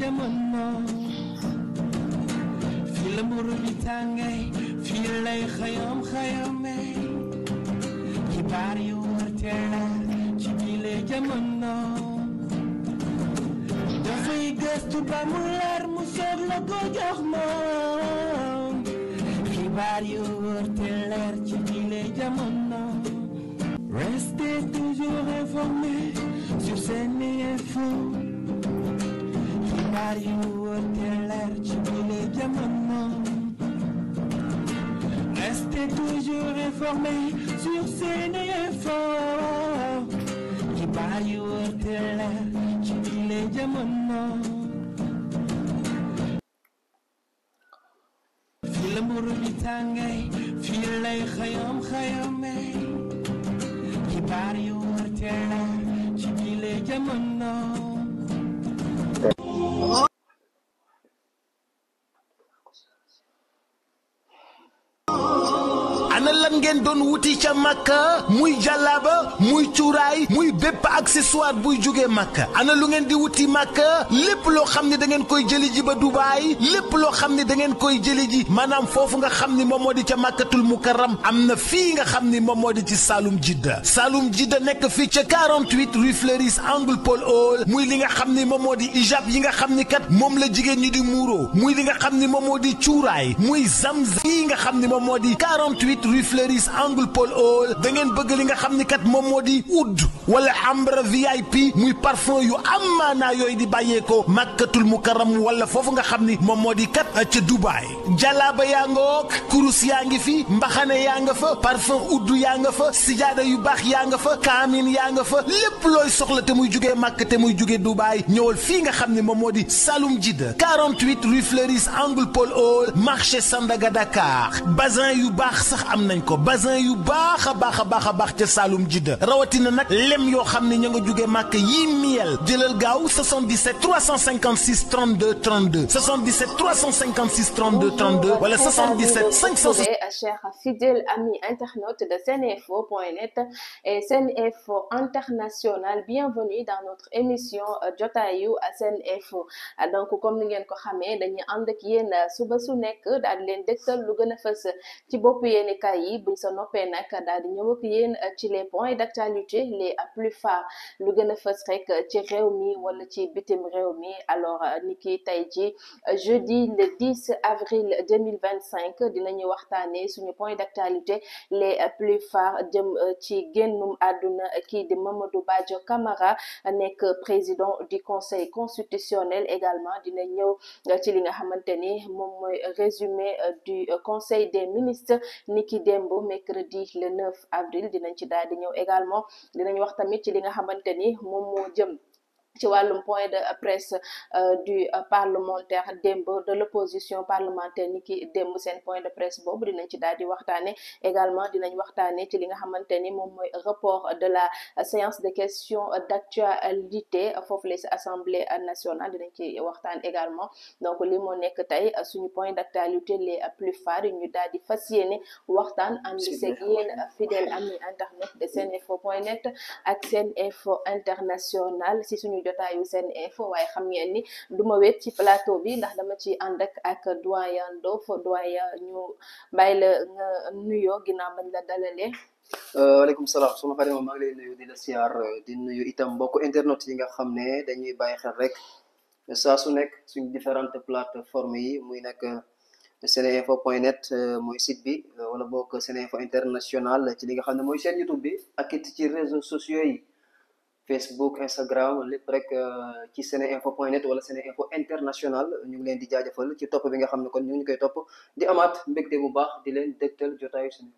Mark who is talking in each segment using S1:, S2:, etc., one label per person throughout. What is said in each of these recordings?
S1: jamono fi la mburu bi tàngee fi lay xayam-xayame xibaar yu warte leer ci bile jamono dafay gëstu ba mu leer mu soog la ko jox moom xibaar yu warte leer ci bile jamono restez toujours informés sur SeneInfo xibaar yu warte leer ci bile jamono restez toujours informés sur SeneInfo xibaar yu warte leer ci bile jamono fi la mburu bi tàngee fi lay xayam-xayame xibaar yu warte leer ci bile jamono
S2: ana lan ngeen doon wuti ca Makka muy jàllaaba muy cuuraay muy bépp accessoire buy jógee Makka ana lu ngeen di wuti Makka lépp loo xam ne da ngeen koy jëli ji ba Dubaay lépp loo xam ne da ngeen koy jëli ji maanaam foofu nga xam ni moom moo di ca Makkatul Mukarram am na fii nga xam ni moom moo di ci Saloum Jidda nekk fii ca 48 rue Fleuris angle Paul Hall muy li nga xam ni moom moo di ijab yi nga xam ni kat moom la jigéen ñi di muuro muy li nga xam ni moom moo di cuuraay muy zamzam yi nga xam ni moom moo di 48 rue Fleuris angle Paul Hall da ngeen bëgg li nga xam ni kat moom moo di oud wala ambre VIP muy parfum yu am maanaa yooyu di bàyyeekoo Makkatul Mukarram wala foofu nga xam ni moom moo di kat ca Dubaay jalaaba yaa nga wook kurus yaa ngi fi mbaxane yaa nga fa parfum oud yaa nga fa sijaada yu baax yaa nga fa kaamin yaa nga fa lépp looy soxla te muy jugee Makka te muy jugee Dubaay ñëwal fii nga xam ni moom moo di Saloum Jidda 48 rue Fleuris angle Paul Hall marché Sandaga Dakar bazin yu baax sax am nañ ko bazin yu baax a baax ca Saloum Jidda rawatina nag lem yoo xam ne ña nga jugee Makka yii miel jëlal gaaw 77 356 32 32 77 356 32 32 wala 77 500.
S3: Chers fidèles amis internautes de SeneInfo.net et SeneInfo International, bienvenue dans notre émission jotaayu SeneInfo. Donc comme ni ngeen ko xamee dañuy ànd ak yéen suba su nekk daal di leen dégtal lu gën a fës ci bopp yéenekaay yi buñ sa noppee nag daal di ñëw ak yéen ci les points d'actualité les plus phares lu gën a fës rek ci réew mi wala ci bitim réew mi. Alors ni ki tey ji jeudi le 10 avril 2025 dinañu waxtaanee suñu point d'actualité les plus phares jëm ci génnum àdduna kii di Mamadou Badio Camara nekk président du conseil constitutionnel. Également dina ñëw ci li nga xamante ni moom mooy résumé du conseil des ministres niki démb mercredi le 9 avril dinañ ci daal di ñëw. Également dinañ wax tamit ci li nga xamante ni moom moo jëm ci wàllum point de presse du parlementaire démb de l'opposition parlementaire ni ki démb seen point de presse boobu dinañ ci daal di waxtaane. Également dinañ waxtaane ci li nga xamante ni moom mooy report de la séance de questions d'actualité foofu la ci assemblée nationale dinañ ci waxtaan également. Donc li moo nekk tey suñu point d'actualité les plus phares ñu daal di fas yéene waxtaan ànd seeg yéen fidèle ami internet de SeneInfo.net ak SeneInfo International si suñu jotaayu SeneInfo. waaye xam ngeen ni duma wéet ci plateau bi ndax dama ci ànd ak doyen Ndof. doyen ñu bàyyi la nga nuyoo ginnaaw bañ la dalalee.
S4: waaleykum salaam soxna Fatima maa ngi lay nuyu di la siyaar di nuyu itam mbokk internet yi nga xam ne dañuy bàyyi xel rek saa su nekk suñ différentes plateformes yi muy nekk SeneInfo.net mooy site bi wala boog SeneInfo International ci li nga xam ne mooy chaîne YouTube bi ak it ci réseaux sociaux yi Facebook Instagram lépp rek ci SeneInfo.net wala SeneInfo International ñu ngi leen di jaajëfal ci topp bi nga xam ne kon ñu ngi koy topp di amaat mbégte bu baax di leen dégtal jotaayu seen.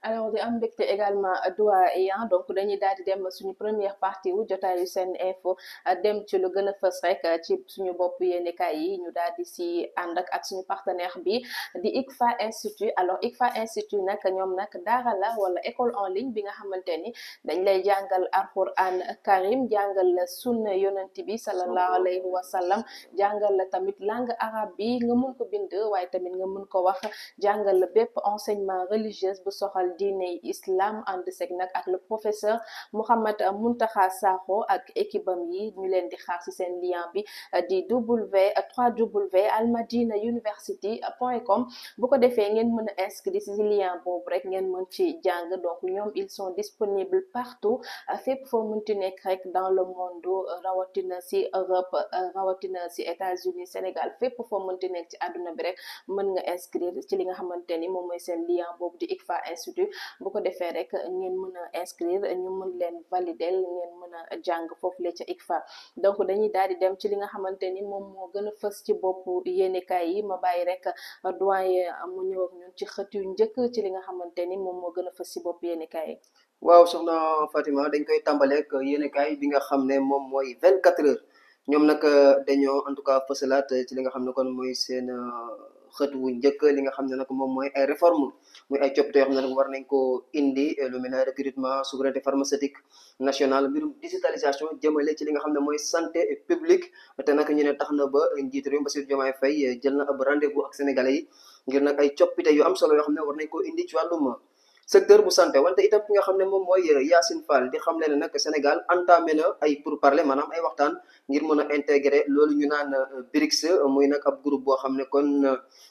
S3: Alors di am mbégte également doyen. Donc dañuy daal di dem suñu première partie wu jotaayu SeneInfo dem ci lu gën a fës rek ci suñu bopp yéenekaay yi ñu daal di si ànd ak suñu partenaire bi di ICFA Institut. Alors ICFA Institut nag ñoom nag daara la wala école en ligne bi nga xamante ni dañ lay jàngal Alquran Karim jàngal la sunna yonent bi sallallahu alayhi wa sallam jàngal la tamit langue arabe bi nga mun ko bind waaye tamit nga mun ko wax jàngal la bépp enseignement religieuse bu soxal diine islam ànd sek nag ak le professeur Mouhamed Mountakha Sakho ak équipe am yi ñu leen di xaar ci seen lien bi di www.almadinauniversity.com bu ko defee ngeen mën a inscrire ci lien boobu rek ngeen mën ci jàng donc ñoom ils sont disponibles partout fépp foo mënti nekk rek dans le monde rawatina ci Europe rawatina ci États-Unis Sénégal fépp foo mënti nekk ci àdduna bi rek mën nga inscrire ci li nga xamante ni moom mooy seen lien boobu di ICFA Institute bu ko defee rek ngeen mën a inscrire ñu mën leen valider ngeen mën a jàng foofu la ca ICFA donc dañuy daal di dem ci li nga xamante ni moom moo gën a fës ci boppu yéenekaay yi ma bàyyi rek doyen mu ñëw ak ñun ci xët yu njëkk ci li nga xamante ni moom moo gën a fës ci boppu yéenekaay yi.
S4: waaw soxna Fatima dañ koy tàmbaleek yéenekaay bi nga xam ne moom mooy 24 heures ñoom nag dañoo en tout cas fësalaat ci li nga xam ne kon mooy seen xët wu njëkk li nga xam ne nag moom mooy ay réforme muy ay coppite yoo xam ne nag war nañ ko indi lu mel ne recrutement souveraineté pharmaceutique nationale mbirum digitalisation jëmale ci li nga xam ne mooy santé publique te nag ñu ne tax na ba njiitu réew Bassirou Diomaye Faye jël na ab rendez-vous ak sénégalais yi ngir nag ay coppite yu am solo yoo xam ne war nañ ko indi ci wàllum secteur bu santé wante itam ki nga xam ne moom mooy Yacine Fall di xam ne nag Sénégal entamé na ay pourparlers maanaam ay waxtaan ngir mën a intégrer loolu ñu naan BRICS muy nag ab groupe boo xam ne kon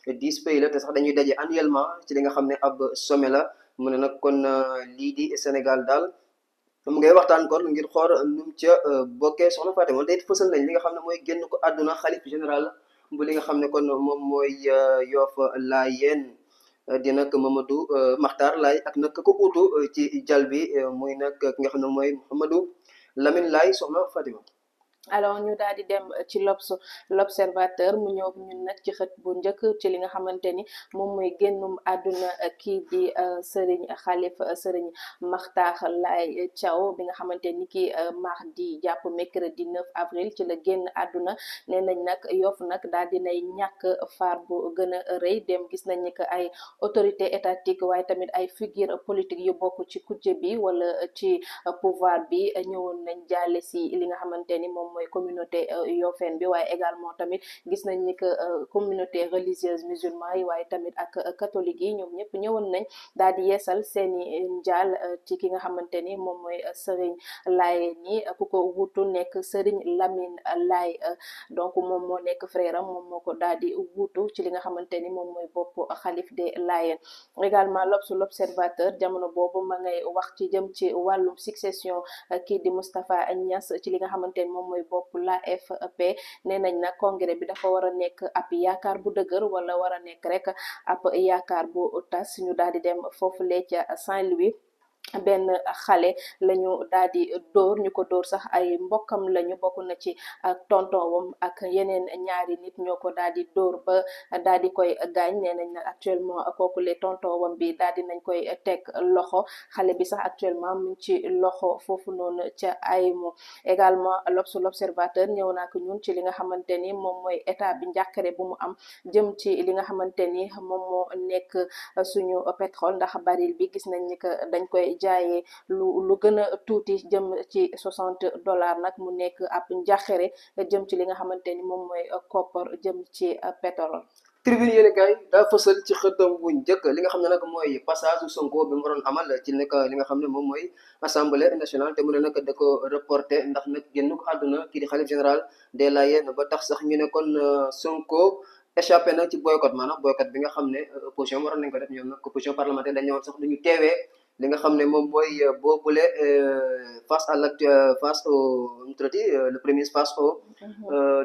S4: 10 pays la te sax dañuy daje annuellement ci li nga xam ne ab sommet la mu ne nag kon lii di Sénégal daal mu ngay waxtaan kon ngir xool num ca bokkee soxna Fatima wante it fësal nañ li nga xam ne mooy génn ko àdduna xalif général bu li nga xam ne kon moom mooy Yoff Layène di nag Mamadou Makhtar Laye ak nag ko uutu ci jal bi muy nag ki nga xam ne mooy Mouhamadou Lamine Laye soxna Fatima.
S3: alors ñu daal di dem ci l'observateur mu ñëw ñun nag ci xët bu njëkk ci li nga xamante ni moom mooy génnum àdduna kii di Serigne Khalifa Serigne Makhtar Laye Thiaw bi nga xamante ni ki mardi jàpp mercredi 9 avril ci la génn àdduna nee nañ nag Yoff nag daal di nay ñàkk faar bu gën a rëy dem gis nañ ni que ay autorité étatique waaye tamit ay figure politique yu bokk ci kujje bi wala ci pouvoir bi ñëwoon nañ jaale si li nga xamante ni moom mooy communauté yoffeen bi waaye également tamit gis nañ ni que communauté religieuse musulman yi waaye tamit ak catholique yi ñoom ñëpp ñëwoon nañ daal di yeesal seeni njaal ci ki nga xamante ni moom mooy Serigne Laye ni ku ko wutu nekk Serigne Lamine Laye donc moom moo nekk frère am moom moo ko daal di wutu ci li nga xamante ni moom mooy bopp xalif de Layène également l'observateur jamono boobu ma ngay wax ci jëm ci wàllum succession kii di Moustapha Niass ci li nga xamante ni moom mooy bopp l'AFP nee nañ nag congrès bi dafa war a nekk ab yaakaar bu dëgër wala war a nekk rek ab yaakaar bu tas ñu daal di dem foofu lee ca Saint-Louis benn xale lañu daal di dóor ñu ko dóor sax ay mbokkam lañu bokk na ci ak tontonwam ak yeneen ñaari nit ñoo ko daal di dóor ba daal di koy gaañ nee nañ nag actuellement kooku le tontonwam bi daal di nañ koy teg loxo xale bi sax actuellement mu ngi ci loxo foofu noonu ca aymo également l'observateur ñëw naa ko ñun ci li nga xamante ni moom mooy état bi njàkkare bu mu am jëm ci li nga xamante ni moom moo nekk suñu pétrole ndax baril bi gis nañ ni que dañ koy jaayee lu gën a tuuti jëm ci $60 nag mu nekk ab njaxare jëm ci li nga xamante ni moom mooy koppar jëm ci pétrole.
S4: Tribune yéen kay daa fësal ci xëtam bu njëkk li nga xam ne nag mooy passage Sonko bi mu waroon amal ci nekk li nga xam ne moom mooy assemblée nationale te mu ne nag da ko reporté ndax nag génn ko àdduna kii di xalif général des Layènes ba tax sax ñu ne kon Sonko échappé na ci boycott maanaam boycott bi nga xam ne opposition waroon nañ ko def ñoom nag opposition parlementaire dañ ñëwoon sax duñu teewee li nga xam ne moom mooy boobule face au le premier ministre face au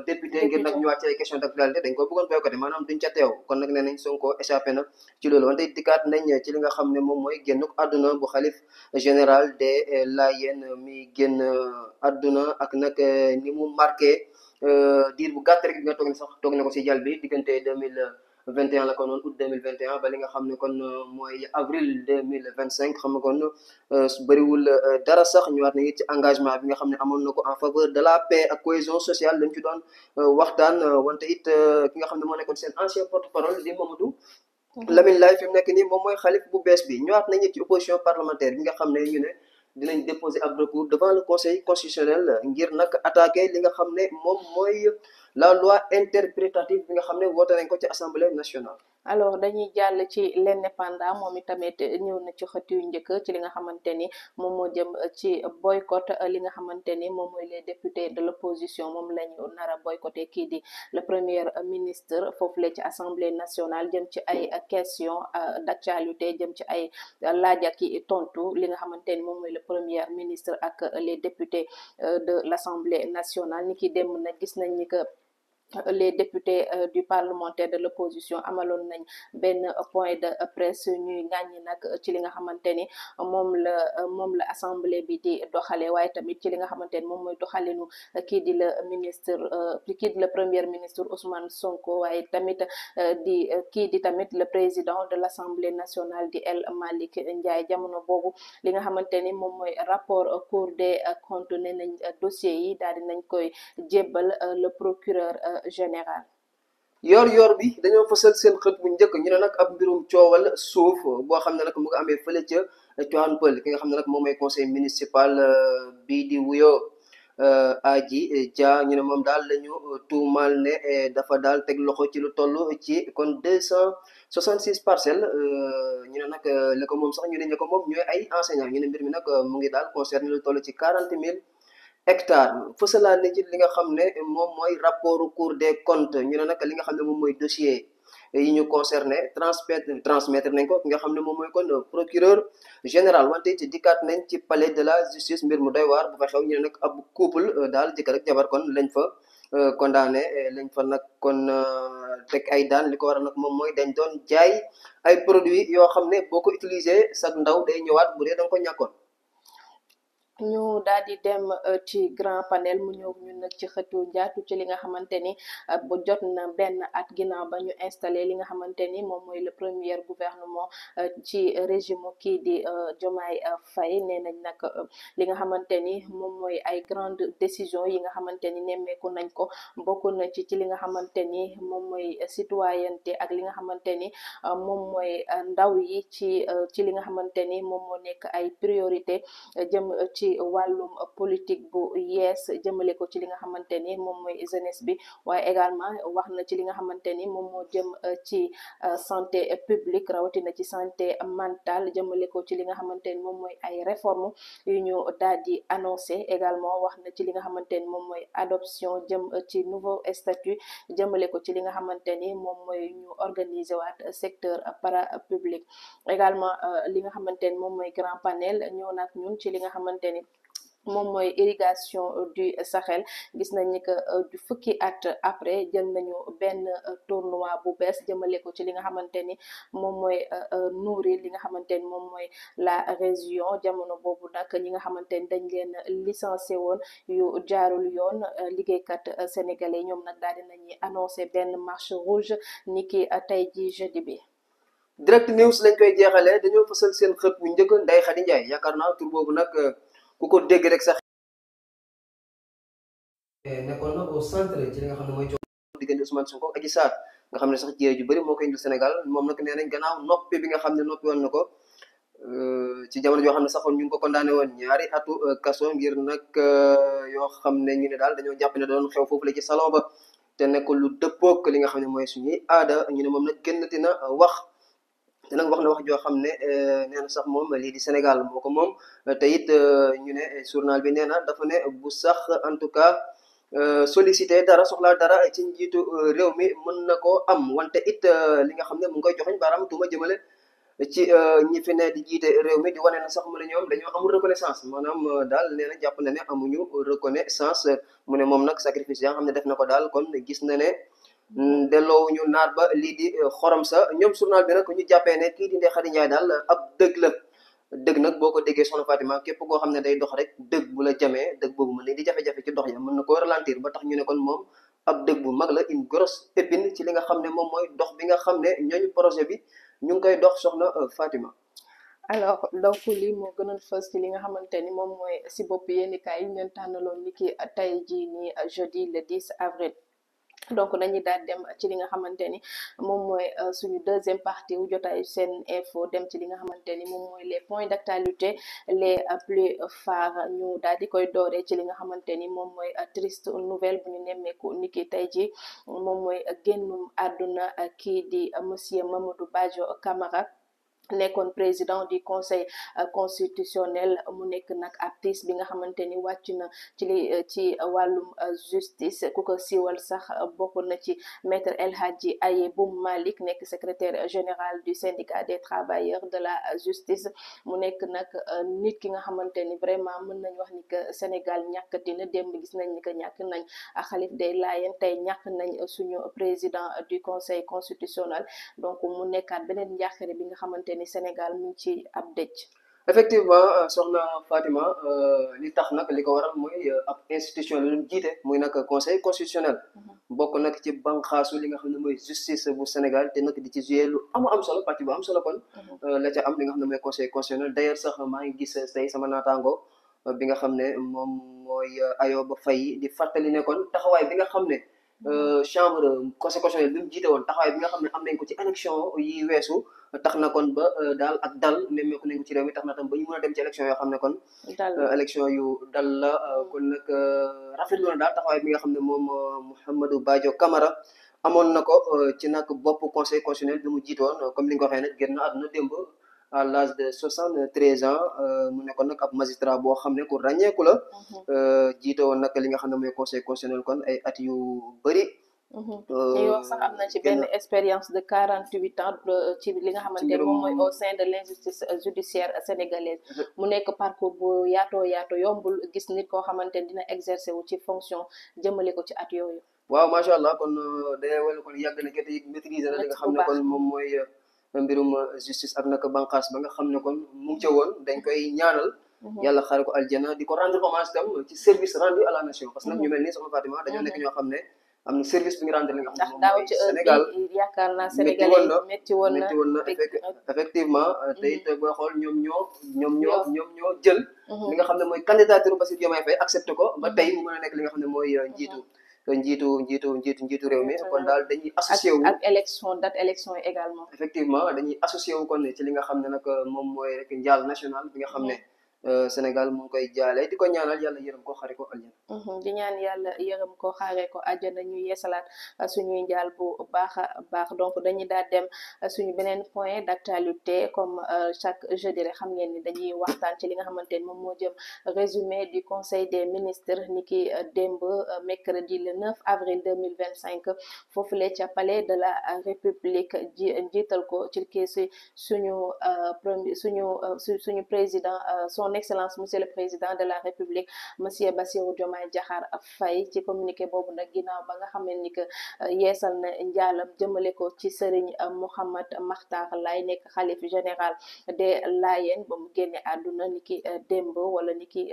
S4: député ngir nag ñëwaat ci ay question d'actualité dañ ko bëggoon boycotté maanaam duñ ca teew kon nag nee nañ Sonko échappé na ci loolu wante dikkaat nañ ci li nga xam ne moom mooy génn àdduna bu xalif général des Layènes mi génn àdduna ak nag ni mu marqué diir bu gàtt rek bi nga toog na ko si jàll bi diggante 2021 la ko noonu août 2021 ba li nga xam ne kon mooy avril 2025 xam nga kon bëriwul dara sax ñëwaat nañu ci engagement bi nga xam ne amoon na ko en faveur de la paix ak cohésion sociale lañ ci doon waxtaan wante it ki nga xam ne moo nekkoon seen ancien porte-parole di Mamadou Lamine Laye fi mu nekk nii moom mooy xalif bu bees bi ñëwaat nañu ci opposition parlementaire bi nga xam ne ñu ne dinañ déposer ab recours devant le conseil constitutionnel ngir nag attaquer li nga xam ne moom mooy la loi interprétative bi nga xam ne woote nañ ko ci assemblée nationale.
S3: alors dañuy jàll ci l'indépendant moom itamit ñëw na ci xët yu njëkk ci li nga xamante ni moom moo jëm ci boycott li nga xamante ni moom mooy les députés de l'opposition moom lañu nar a boycotté kii di le premier ministre foofu la ci assemblée nationale jëm ci ay question d'actualité jëm ci ay laaj ak i tontu li nga xamante ni moom mooy le premier ministre ak les députés de l'assemblée nationale ni ki dem nag gis nañ ni que les députés du parlementaire de l'opposition amaloon nañ benn point de presse ñuy ŋàññi nag ci li nga xamante ni moom la assemblée bi di doxale waaye tamit ci li nga xamante ni moom mooy doxalinu kii di le premier ministre Ousmane Sonko waaye tamit kii di tamit le président de l'assemblée nationale di El Malick Ndiaye jamono boobu li nga xamante ni moom mooy rapport Cour des comptes ne nañ dossier yi daal di nañ koy jébbal le procureur général.
S4: yor bi dañoo fësal seen xët bu njëkk ñu ne nag ab mbirum coowal suuf boo xam ne nag mu ngi amee fële ca Tivaouane Peulh ki nga xam ne nag moom mooy conseil municipal bii di wuyoo Adji Dia ñu ne moom daal lañu tuumal ne dafa daal teg loxo ci lu toll ci kon 266 parcelles ñu ne nag li ko moom sax ñu ne ñu ko moom ñooy ay enseignants ñu ne mbir mi nag mu ngi daal concerné lu toll ci 40 000 hectares fësalaa ne ci li nga xam ne moom mooy rapport Cour des comptes ñu ne nag li nga xam ne moom mooy dossier yi ñu concerné transmettre nañ ko ki nga xam ne moom mooy kon procureur général wante ci dikkaat nañ ci palais de la justice mbir mu doy waar bu fa xew ñu ne nag ab couple daal jëkkër ak jabar kon lañ fa condamné lañ fa nag kon teg ay daan li ko waral nag moom mooy dañ doon jaay ay produits yoo xam ne boo ko utiliser sag ndaw day ñëwaat bu dee da nga ko ñàkkoon.
S3: ñu daal di dem ci grand panel mu ñëw ñun nag ci xëtu njaatu ci li nga xamante ni bu jot na benn at ginnaaw ba ñu installé li nga xamante ni moom mooy le premier gouvernement ci régime kii di Diomaye Faye nee nañ nag li nga xamante ni moom mooy ay grande décision yi nga xamante ni nemmeeku nañ ko bokk na ci li nga xamante ni moom mooy citoyenneté ak li nga xamante ni moom mooy ndaw yi ci li nga xamante ni moom moo nekk ay priorité jëm ci wàllum politique bu yees jëmale ko ci li nga xamante ni moom mooy jeunesse bi waaye également wax na ci li nga xamante ni moom moo jëm ci santé publique rawatina ci santé mentale jëmale ko ci li nga xamante ni moom mooy ay réforme yu ñu daal di annoncé également wax na ci li nga xamante ni moom mooy adoption jëm ci nouveau statut jëmale ko ci li nga xamante ni moom mooy ñu organiser waat secteur parapublic également li nga xamante ni moom mooy grand panel ñëw nag ñun ci li nga xamante ni moom mooy irrigation du Sahel gis nañ ni que fukki at après jël nañu benn tournoi bu bees jëmale ko ci li nga xamante ni moom mooy nourrir li nga xamante ni moom mooy la région jamono boobu nag ñi nga xamante ni dañ leen licencié woon yu jaarul yoon liggéeykat sénégalais ñoom nag daal dinañuy annoncé benn marche rouge niki tey ji jeudi bi.
S4: direct news lañ koy jeexalee dañoo fësal seen xët bu njëkk Ndeye Khady Ndiaye yaakaar naa tur boobu nag ku ko dégg rek sax nekkoon na au centre ci li nga xam ne mooy coow diggante Ousmane Sonko ak Adji Sarr nga xam ne sax jiyee ju bëri moo koy indil Sénégal moom nag nee nañ gannaaw noppi bi nga xam ne noppi woon na ko ci jamono joo xam ne saxoon ñu ngi ko condamné woon ñaari atu kaso ngir nag yoo xam ne ñu ne daal dañoo jàpp ne doon xew foofu la ci salon ba te nekkul lu dëppook li nga xam ne mooy suñuy aada ñu ne moom nag génnati na wax te nag wax na wax joo xam ne nee na sax moom lii di Sénégal moo ko moom te it ñu ne journal bi nee na dafa ne bu sax en tout cas sollicité dara soxlaa dara ci njiitu réew mi mën na koo am wante it li nga xam ne mu ngi koy joxoñ baaraam tuuma jëmale ci ñi fi ne di jiite réew mi di wane na sax mu ne ñoom dañoo amul reconnaissance maanaam daal nee na jàpp na ne amuñu reconnaissance mu ne moom nag sacrifice yaa xam ne def na ko daal kon gis na ne delloowuñu naar ba lii di xorom sa ñoom journal bi nag ñu jàppee ne kii di Ndeye Khady Ndiaye daal ab dëgg la dëgg nag boo ko déggee soxna Fatima képp koo xam ne day dox rek dëgg bu la jamee dëgg boobu mën na di jafe-jafe ci dox ya mën na koo ralentir ba tax ñu ne kon moom ab dëgg bu mag la une grosse épine ci li nga xam ne moom mooy dox bi nga xam ne ñooñu projet bi ñu ngi koy dox soxna Fatima.
S3: alors donc lii moo gënoon fës ci li nga xamante ni moom mooy si bopp yéenikaay yi ñu leen tànnaloon ni ki tey jii nii jeudi le 10 avril donc dañuy daal dem ci li nga xamante ni moom mooy suñu deuxième partie wu jotaayu seen info dem ci li nga xamante ni moom mooy les points d'actualité les plus phares ñu daal di koy dooree ci li nga xamante ni moom mooy triste nouvelle bu ñu nemmeeku niki tey ji moom mooy génnum àdduna kii di monsieur Mamadou Badio Camara nekkoon président du conseil constitutionnel mu nekk nag artiste bi nga xamante ni wàcc na ci wàllum justice ku ko siiwal sax bokk na ci maître El Hadji Ayibou Malick nekk secrétaire général du syndicat des travailleurs de la justice mu nekk nag nit ki nga xamante ni vraiment mën nañ wax ni que Sénégal ñàkkati na démb gis nañ ni que ñàkk nañ Khalif Dey Layène tey ñàkk nañ suñu président du conseil constitutionnel donc mu nekkaat beneen njàqare bi nga xamante ni Sénégal mu ngi ci ab dëj.
S4: effectivement soxna Fatima li tax nag li ko waral mooy ab institution la ñu jiite muy nag conseil constitutionnel. bokk nag ci banqaasu li nga xam ne mooy justice bu Sénégal te nag di ci joué lu am solo parti bu am solo kon. la ca am li nga xam ne mooy conseil constitutionnel d'ailleurs sax maa ngi gis tey sama naataango bi nga xam ne moom mooy Ayoba Faye di fàttali ne kon taxawaay bi nga xam ne. chambre conseil constitutionnel bi mu jiite woon taxawaay bi nga xam ne am nañ ko ci élection yi weesu tax na kon ba daal ak dal nemmeeku nañ ko ci réew mi tax na tam ba ñu mën a dem ci élection yoo xam ne kon élection yu dal la kon nag rafetlu na daal taxawaay bi nga xam ne moom Mouhamadou Badio Camara amoon na ko ci nag bopp conseil constitutionnel bi mu jiite woon comme ni nga ko waxee nag génn na àdduna démb à l'âge de 73 ans mu nekkoon nag ab magistrat boo xam ne ku ràññeeku la jiite woon nag li nga xam ne mooy conseil constitutionnel kon ay at yu bëri
S3: ñuy wax sax am na ci benn expérience de 48 ans ci li nga xamante ne moom mooy au sein de l'injustice judiciaire sénégalaise mu nekk parcours bu yaatoo yombul gis nit koo xamante ne dina exercer wu ci fonction jëmale ko ci at yooyu
S4: waaw macha allah kon day wala kon yàgg na kete maîtriser na li nga xam ne kon moom mooy mbirum justice ak nag banqaas ba nga xam ne kon mu ngi ca woon dañ koy ñaanal yàlla xaare ko aljana di ko rendre hommage tam ci service rendu à la nation parce que nag ñu mel nii soxna Fatima dañoo nekk ñoo xam ne am na service bi ñu rendre li nga xam ne moom mooy Sénégal
S3: yaakaar naa sénégalais métti woon na
S4: effectivement te it booy xool ñoom ñoo jël li nga xam ne mooy candidature Bassirou Diomaye Faye accepté ko ba tey mu mën a nekk li nga xam ne mooy njiitu réew mi kon daal dañuy associé wu
S3: ak date élection yi également
S4: effectivement dañuy associé wu kon ci li nga xam ne nag moom mooy rek njaal national bi nga xam ne Sénégal mu ngi koy jaale di ko ñaanal yàlla yërëm ko xare ko aljana
S3: di ñaan yàlla yërëm ko xare ko aljana ñu yeesalaat suñuy njaal bu baax a baax donc dañuy daal dem suñu beneen point d'actualité comme chaque jeudi rek xam ngeen ni dañuy waxtaan ci li nga xamante ni moom moo jëm résumé du conseil des ministres niki démb mercredi le 9 avril 2025 foofule ca palais de la république jiital ko ci kii suñu président son excellence monsieur le président de la république monsieur Bassirou Diomaye Diakhar Faye ci communiqué boobu nag ginnaaw ba nga xam ne ni que yeesal na njaalam jëmale ko ci Serigne Mouhamad Makhtar Laye nekk xalif général des Layènes ba mu génne àdduna niki démb wala niki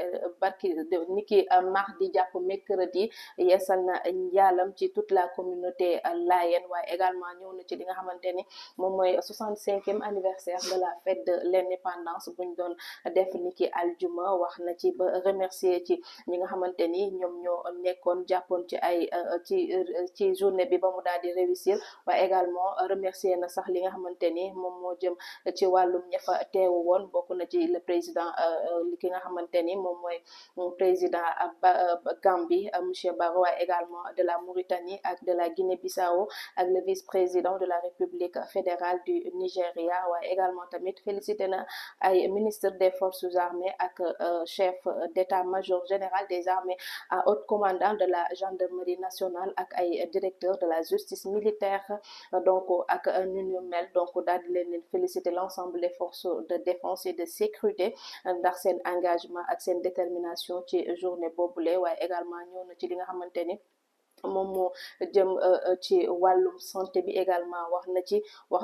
S3: mardi jàpp mercredi yeesal na njaalam ci toute la communauté Layène waaye également ñëw na ci li nga xamante ni moom mooy 65e anniversaire de la fête de l'indépendance buñ doon def niki aljuma wax na ci ba remercier ci ñi nga xamante ni ñoom ñoo nekkoon jàppoon ci ay ci journée bi ba mu daal di réussir waaye également remercier na sax li nga xamante ni moom moo jëm ci wàllum ña fa teewu woon bokk na ci le président ki nga xamante ni moom mooy président Gambie monsieur Barrow waaye également de la Mauritanie ak de la Guinée-Bissau ak le vice-président de la République fédérale du Nigeria waaye également tamit félicité na ay ministre des forces armées ak chef d'état-major général des armées à haut commandant de la gendarmerie nationale ak ay directeur de la justice militaire donc ak ñu mel donc daal di leen féliciter l'ensemble des forces de défense et de sécurité ndax seen engagement ak seen détermination ci journée boobule waaye également ñëw na ci li nga xamante ni moom moo jëm ci wàllum santé bi également wax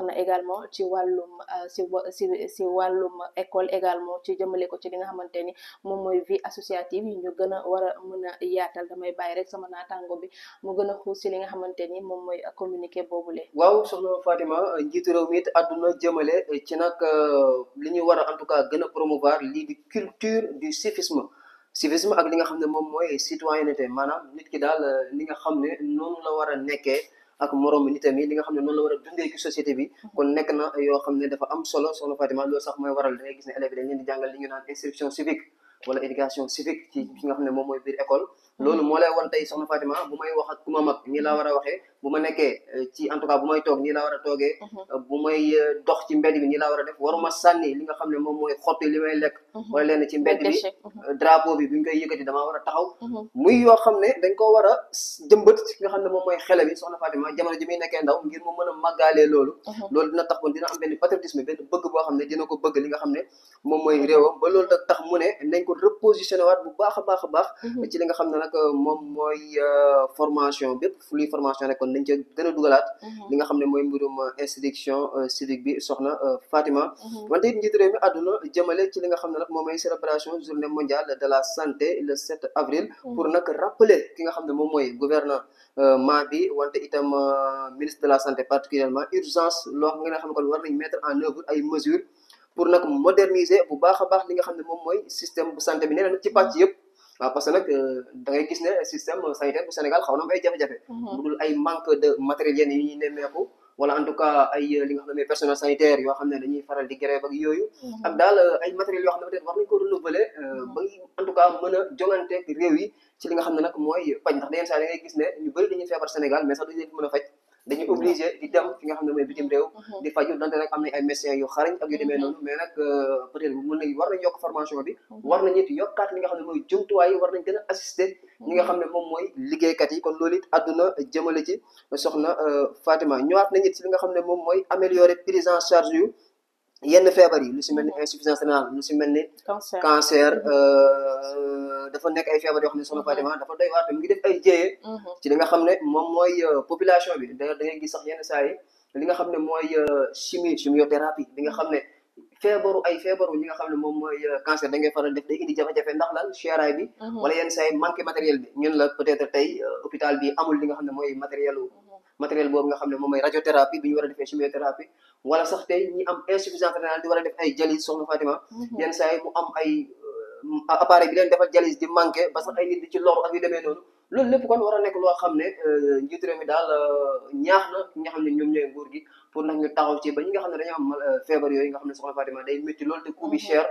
S3: na également ci wàllum si wàllum école également ci jëmale ko ci li nga xamante ni moom mooy vie associative yi ñu gën a war a mën a yaatal damay bàyyi rek sama naataango bi mu gën a xuus si li nga xamante ni moom mooy communiqué boobule.
S4: waaw soxna Fatima njiitu réew mi it àdduna jëmale ci nag li ñu war a en tout cas gën a promouvoir lii di culture du civisme civisme ak li nga xam ne moom mooy citoyenneté maanaam nit ki daal li nga xam ne noonu la war a nekkee ak moroom nitam yi li nga xam ne noonu la war a dundee ci société bi kon nekk na yoo xam ne dafa am solo soxna Fatima loolu sax mooy waral da ngay gis ne élèves dañ leen di jàngal li ñu naan instruction civique wala éducation civique ci fi nga xam ne moom mooy biir école loolu moo lay wan tey soxna Fatima bu may wax ak ku ma mag nii laa war a waxee bu ma nekkee ci en tout cas bu may toog nii laa war a toogee bu may dox ci mbedd bi nii laa war a def waruma sànni li nga xam ne moom mooy xotti li may lekk wala leen ci mbedd bi drapeau bi bu ñu koy yëkkati damaa war a taxaw muy yoo xam ne dañ ko war a jëmbat ci nga xam ne moom mooy xele bi soxna Fatima jamono ji muy nekkee ndaw ngir mu mën a màggaalee loolu loolu dina tax kon dina am benn patriotisme benn bëgg boo xam ne dina ko bëgg li nga xam ne moom mooy réewam ba loolu da tax mu ne nañ ko repositionné waat bu baax a baax a baax ci li nga xam ne nag moom mooy formation bépp fu luy formation rek kon nañ ca gën a dugalaat li nga xam ne mooy mbirum instruction civique bi soxna Fatima wante it njiitu réew mi àdduna jëmale ci li nga xam ne nag moom mooy célébration journée mondiale de la santé le 7 avril pour nag rappeler ki nga xam ne moom mooy gouvernement bi wante itam ministre de la santé particulièrement urgence loo xam nga xam ne kon war nañ mettre en œuvre ay mesures pour nag moderniser bu baax a baax li nga xam ne moom mooy système bu santé bi nee na ci pàcc yëpp waaw parce que nag da ngay gis ne système sanitaire bu Sénégal xaw na am ay jafe-jafe bu dul ay manque de matériel yenn yi ñuy nemmeeku wala en tout cas ay li nga xam ne mooy personnel sanitaire yoo xam ne dañuy faral di grève ak yooyu ak daal ay matériels yoo xam ne peut-être war nañu ko renouveler ba en tout cas mën a joŋanteeg réew yi ci li nga xam ne nag mooy faj ndax yenn saa da ngay gis ne ñu bëri dañuy feebar Sénégal mais sax dañu leen mën a faj dañuy obligé di dem fi nga xam ne mooy bitim réew di faju donte nag am nañ ay médecins yu xarañ ak yu demee noonu mais nag peut-être mën nañ war nañ yokk formation bi war nañ it yokkaat li nga xam ne mooy jumtuwaay yi war nañ gën a assister ñi nga xam ne moom mooy liggéeykat yi kon loolu it àdduna jëmale ci soxna Fatima ñëwaat nañ it ci li nga xam ne moom mooy améliorer prise en charge yu yenn feebar yi lu si mel ni insuffisance rénale lu si mel ni cancer dafa nekk ay feebar yoo xam ne soxna Fatima dafa doy waar te mu ngi def ay jéyee ci li nga xam ne moom mooy population bi da ngay gis sax yenn saa yi li nga xam ne mooy chimiothérapie bi nga xam ne feebaru ñi nga xam ne moom mooy cancer da ngay faral def day indi jafe-jafe ndax lan cheraay bi wala yenn saa yi manqué matériel bi ñun la peut-être tey hôpital bi amul li nga xam ne mooy matériel boobu nga xam ne moom mooy radiothérapie bi ñu war a defee chimiothérapie wala sax tey ñi am insuffisance rénale di war a def ay dialyse soxna Fatima yenn saa yi mu am ay appareil bi leen defal dialyse di manqué ba sax ay nit di ci loru ak yu demee noonu loolu lépp kon war a nekk loo xam ne njiitu réew mi daal ñaax na ñi nga xam ne ñoom ñooy nguur gi pour nag ñu taxaw ci ba ñi nga xam ne dañoo am feebar yooyu nga xam ne soxna Fatima day métti loolu te coût bi cher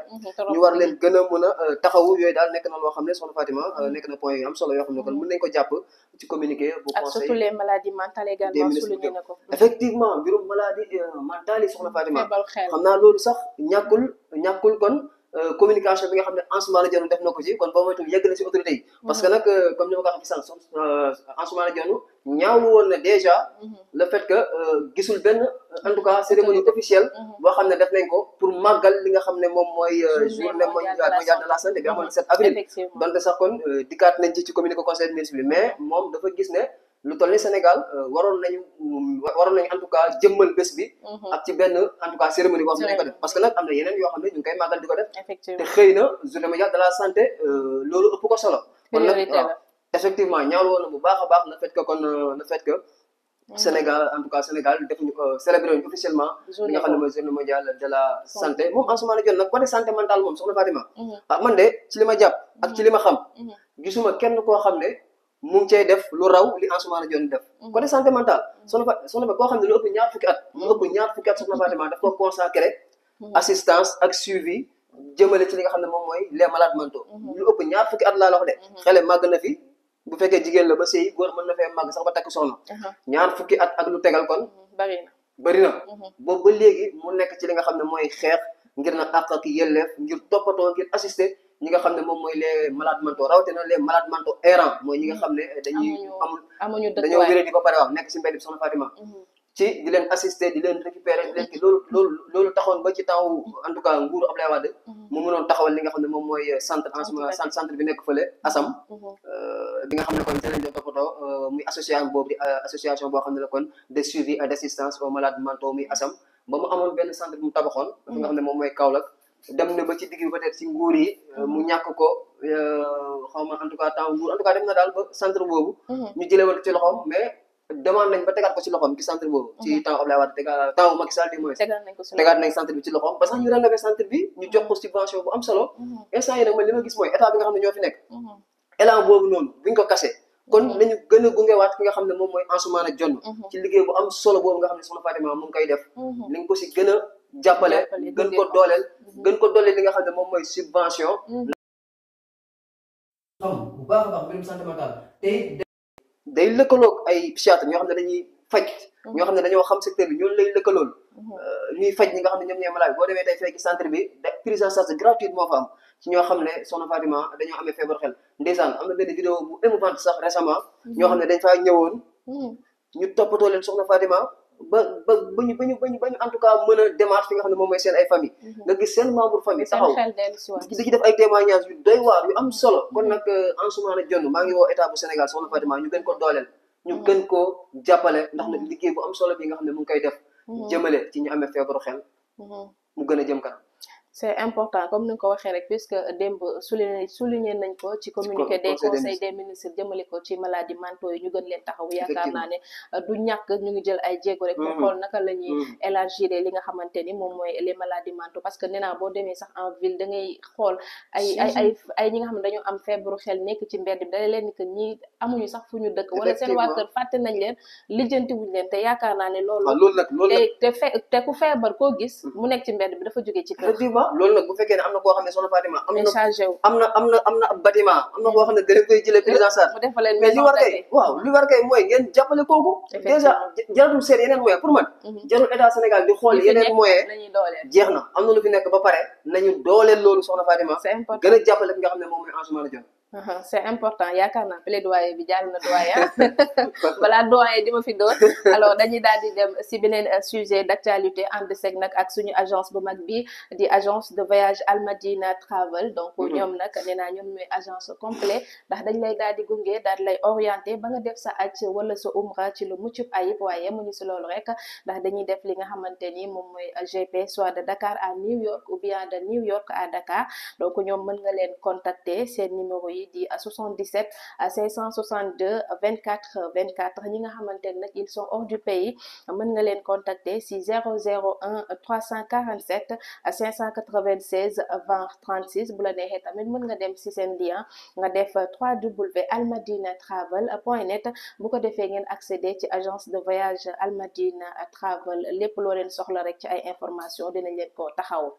S4: ñu war leen gën a mën a taxawu yooyu daal nekk na loo xam ne soxna Fatima nekk na point yu am solo yoo xam ne kon mën nañ ko jàpp ci communiqué bu conseil
S3: ak surtout les maladies mentales également souligné na ko
S4: effectivement mbirum maladie mentale yi soxna Fatima xam naa loolu sax ñàkkul kon communication bi nga xam ne Ansoumana Dione def na ko ci kon boo moytul yegg na ci autorité yi parce que nag comme ni ma ko waxee sànq Ansoumana Dione ñaawlu woon na déjà le fait que gisul benn en tout cas cérémonie officielle boo xam ne def nañ ko pour màggal li nga xam ne moom mooy journée mondiale de la santé bi amoon 7 avril donte sax kon dikkaat nañ ci communiqué conseil des ministres bi mais moom dafa gis ne lu toll ni Sénégal waroon nañu en tout cas jëmmal bés bi ak ci benn en tout cas cérémonie boo xam ne dañ ko def parce que nag am na yeneen yoo xam ne ñu ngi koy màggal di ko def te xëy na journée mondiale de la santé loolu ëpp ko solo kon nag effectivement ñaawlu woon na bu baax a baax le fait que Sénégal en tout cas Sénégal defuñu ko célébré wuñu officiellement li nga xam ne mooy journée mondiale de la santé moom Ansoumana Dione nag côté santé mentale moom soxna Fatima man de ci li ma jàpp ak ci li ma xam gisuma kenn koo xam ne mu ngi cay def lu raw li Ansoumana Dione def côté santé mentale soxna koo xam ne lu ëpp ñaar fukki at soxna Fatima daf ko consacré assistance ak suivi jëmale ci li nga xam ne moom mooy les malades mentaux lu ëpp ñaar fukki at laa la wax de xele màgg na fi bu fekkee jigéen la ba sëy góor mën na fee màgg sax ba takk soxna ñaar fukki at ak lu tegal kon bëri na boobu ba léegi mu nekk ci li nga xam ne mooy xeex ngir na àq ak yelleef ngir toppatoo ngir assister ñi nga xam ne moom mooy les malades mentaux rawatina les malades mentaux errants mooy ñi nga xam ne dañoo wéré di ba pare waaw nekk si mbedd bi soxna Fatima ci di leen assister di leen récupérer di leen ki loolu taxoon ba ci temps en tout cas nguuru Abdoulaye Wade mu mënoon taxawal li nga xam ne moom mooy centre bi nekk fële ASAM bi nga xam ne kon te lañ doon toppatoo muy association boo xam ne la kon de suivi et d'assistance aux malades mentaux muy ASAM ba mu amoon benn centre bu mu tabaxoon dafa nga xam ne moom mooy Kaolack dem na ba ci digg bi peut-être si nguur yi mu ñàkk ko xaw ma en tout cas temps nguur en tout cas dem na daal ba centre boobu ñu jëlee woon ci loxoom mais demande nañ ba tegaat ko ci loxoom ci centre boobu. ci temps Abdoulaye Wade temps Macky Sall di moins. tegaat nañ centre bi ci loxoom ba sax ñu rénové centre bi ñu jox ko subvention bu am solo. instant yi nag man li ma gis mooy état bi nga xam ne ñoo fi nekk. élan boobu noonu buñ ko kase kon nañu gën a gungewaat ki nga xam ne moom mooy Ansoumana Dione ci liggéey bu am solo boobu nga xam ne soxna Fatima mu ngi koy def li nga ko si gën a jàppale gën ko dooleel li nga xam ne moom mooy subvention xam bu baax a baax mbirum santé mentale tey day lëkkaloog ay psychiatre ñoo xam ne dañuy faj ñoo xam ne dañoo xam secteur bi ñoonu lay lëkkalool ñuy faj ñi nga xam ne ñoom ñooy malade boo demee tey fekk ci centre bi prise en charge gratuite moo fa am ci ñoo xam ne soxna Fatima dañoo amee feebar xel ndeysaan am na benn vidéo bu émouvante sax récemment ñoo xam ne dañ faa ñëwoon ñu toppatoo leen soxna Fatima ba ñu en tout cas mën a démarche fi nga xam ne moom mooy seen ay famille nga gis seen membre famille taxaw di ci def ay témoignages yu doy waar yu am solo kon nag Ansoumana Dione maa ngi woo état bu Sénégal soxna Fatima ñu gën ko dooleel ñu gën koo jàppale ndax nag liggéey bu am solo bi nga xam ne mu ngi koy def jëmale ci ñu amee feebaru xel mu gën a jëm kanam
S3: c'est important comme ni nga ko waxee rek puisque démb souligné nañ ko ci communiqué des conseils des ministres jëmale ko ci maladie mentaux yi ñu gën leen taxaw yaakaar naa ne du ñàkk ñu ngi jël ay jéego rek pour xool naka la ñuy élargir li nga xamante ni moom mooy les maladies mentaux parce que nee naa boo demee sax en ville da ngay xool ay ñi nga xam ne dañoo am feebaru xel nekk ci mbedd bi da leen ni que ñi amuñu sax fu ñu dëkk wala seen waa kër fàtte nañ leen lijjanti wuñ leen te yaakaar naa ne loolu te ku feebar koo gis mu nekk ci mbedd bi dafa jógee ci kër
S4: loolu nag bu fekkee ne am na koo xam ne soxna Fatima am na ab bâtiment am na koo xam ne da leen koy jëlee prise en charge mais li war kay mooy ngeen jàppale kooku déjà jaratul seet yeneen moyen pour man jarul état Sénégal di xool yeneen moyen jeex na am na lu fi nekk ba pare nañu dooleel loolu soxna Fatima gën a jàppale ki nga xam ne moom mooy Ansoumana Dione
S3: c'est important yaakaar naa plaidoyer bi jàll na doyen balaa doyen di ma fi doon alors dañuy daal di dem si beneen sujet d'actualité ànd seeg nag ak suñu agence bu mag bi di agence de voyage Al Madina Travel donc ñoom nag nee naa ñoom ñooy agence complet ndax dañ lay daal di gunge daal di lay orienté ba nga def sa aj wala sa umra ci lu mucc ayib waaye yemuñu si loolu rek ndax dañuy def li nga xamante ni moom mooy GP soit de Dakar à New York ou bien de New York à Dakar donc ñoom mën nga leen contacter seen numéro yi di 77 562 24 24 ñi nga xamante ne nag ils sont hors du pays mën nga leen contacter si 001 347 596 20 36 bu la neexee tamit mën nga dem si seen lien nga def www.almadinatravel.net bu ko defee ngeen accéder ci agence de voyage Almadina Travel lépp loo leen soxla rek ci ay information dinañ leen ko taxaw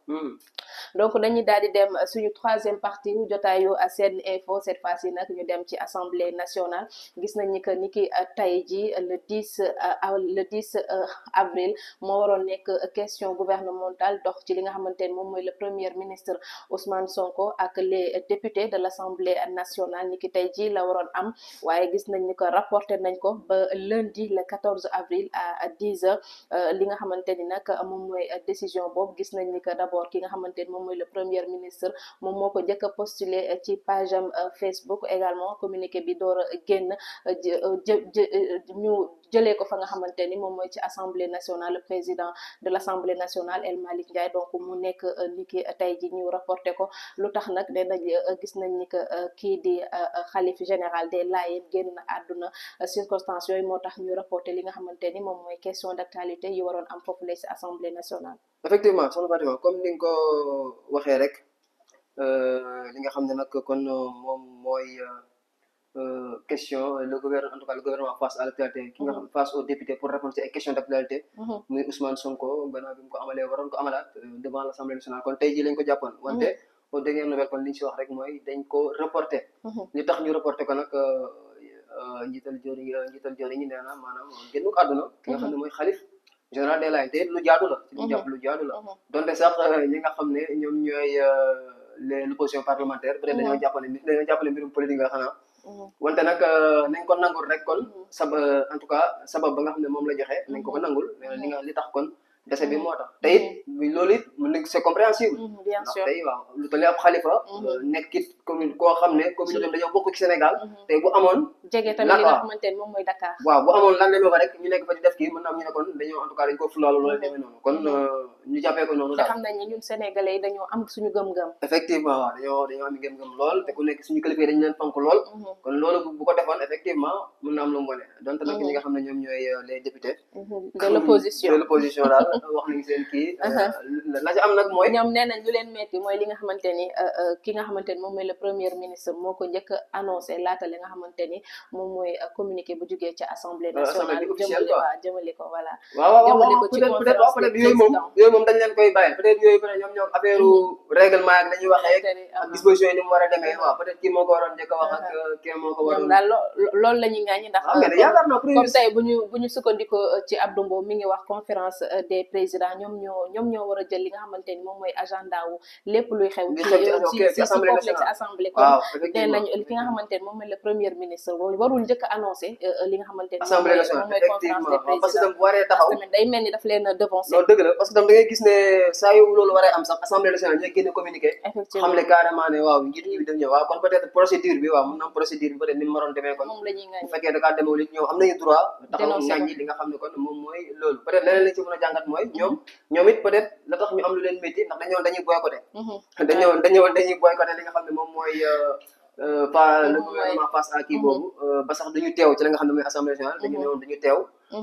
S3: donc dañuy daal di dem suñu troisième partie wu jotaayu Sen Info cette fois-ci nag ñu dem ci assemblée nationale gis nañ ni que ni ki tey ji le 10 avril moo waroon nekk question gouvernementale dox ci li nga xamante ne moom mooy le premier ministre Ousmane Sonko ak les députés de l'assemblée nationale ni ki tey ji la waroon am waaye gis nañ ni que rapporté nañ ko ba lundi le 14 avril à 10 heures li nga xamante ni nag moom mooy décision boobu gis nañ ni que d'abord ki nga xamante ni moom mooy le premier ministre moom moo ko njëkk a postulé ci page am Facebook également communiqué bi door a génn ñu jëlee ko fa nga xamante ni moom mooy ci assemblée nationale le président de l'assemblée nationale El Malick Ndiaye donc mu nekk ni ki tey ji ñu rapporté ko lu tax nag ne nañ gis nañ ni que kii di xalif général des Layènes génn na àdduna circonstances yooyu moo tax ñu rapporté li nga xamante ni moom mooy question d'actualité yi waroon am foofu la ci assemblée nationale.
S4: effectivement soxna Fatima comme ni nga ko waxee rek li nga xam ne nag kon moom mooy question le gouvernement en tout cas le gouvernement face à l'actualité ki nga xam face aux députés pour répondre ci ay questions d'actualité muy Ousmane Sonko gannaaw bi mu ko amalee waroon ko amalaat devant l'Assemblée nationale kon tey jii lañ ko jàppoon wante aux dernières nouvelles kon li ñu si wax rek mooy dañ ko reporté li tax ñu reporté ko nag njiital jori ñi nee na maanaam génn ko àdduna ki nga xam ne mooy xalif général des Layènes te lu jaadu la ci lu jàpp lu jaadu la donte sax ñi nga xam ne ñoom ñooy l'opposition parlementaire peut-être dañoo jàppale mbirum politique nga xanaa wante nag nañ ko nangul rek kon en tout cas sabab ba nga xam ne moom la joxe nañ ko nangul li tax kon dese bi moo tax te it loolu it mën nañ c'est compréhensible
S3: bien
S4: ndax
S3: sûr
S4: tey waaw lu toll ni ab xalifa nekkit commune koo xam ne communauté dañoo bokk ci Sénégal tey bu amoon
S3: jege tamit li nga xamante ni moom mooy Dakar
S4: waaw bu amoon lan lañu wax rek ñu nekk fa di def kii mën na am ñu ne kon dañoo en tout cas dañ ko fulaalu loolu demee noonu kon ñu jàppee ko noonu
S3: te xam nañ ni ñun sénégalais yi dañoo am suñu gëm-gëm
S4: effectivement waaw dañoo am gëm-gëm lool te ku nekk suñu kilifa yi dañu leen fonk lool kon loolu bu ko defoon effectivement mën na am lu mu wane donte nag ñi nga xam ne ñoom ñooy les députés
S3: de l'opposition
S4: daal wax nañ seen kii la ci am nag mooy
S3: ñoom nee nañ lu leen metti mooy li nga xamante ni ki nga xamante ni moom mooy le premier ministre moo ko njëkk annoncé laata li nga xamante ni moom mooy communiqué bu jugee ci assemblée nationale jëmale ko voilà jëmale ko ci conférence des présidents
S4: yooyu moom dañ leen koy bàyyi peut être yooyu peut être ñoom ñoo affaire règlement ak dañuy waxee ak disposition yi ni mu war a demee waaw peut être kii moo ko waroon njëkk a wax ak kii moo ko waroon
S3: daal loolu la ñuy ŋàññi ndax comme tey bu ñu sukkandikoo ci Abdou Mbow mi ngi wax conférence des présidents ñoom ñoo war a jël li nga xamante ni moom mooy agenda wu lépp luy xew ci assemblée comme nee nañ ki nga xamante ni moom mooy le premier ministre warul njëkk a annoncé li nga xamante ni moom mooy conférence des présidents
S4: parce que bu waree taxaw
S3: tamit day mel ni daf leen a devancé
S4: loolu dëgg la parce que tam da ngay gis ne saa yu loolu waree am sax assemblée nationale ñooy génne communiqué xam le carrément ne waaw njiit bi daf ñëw waaw kon peut être procédure bi waaw mën na am procédure bi peut être ni mu waroon demee kon bu fekkee da kaa demeewul it ñoom am nañu droit taxaw ngàññi li nga xam ne kon moom mooy loolu peut être leneen lañ ci mën a jàngat mooy ñoom it peut être la tax ñu am lu leen métti ndax dañuy boycotté dañuy boycotté li nga xam ne moom mooy pas le gouvernement face à kii boobu ba sax duñu teew ci li nga xam ne mooy assemblée nationale dañu newoon duñu teew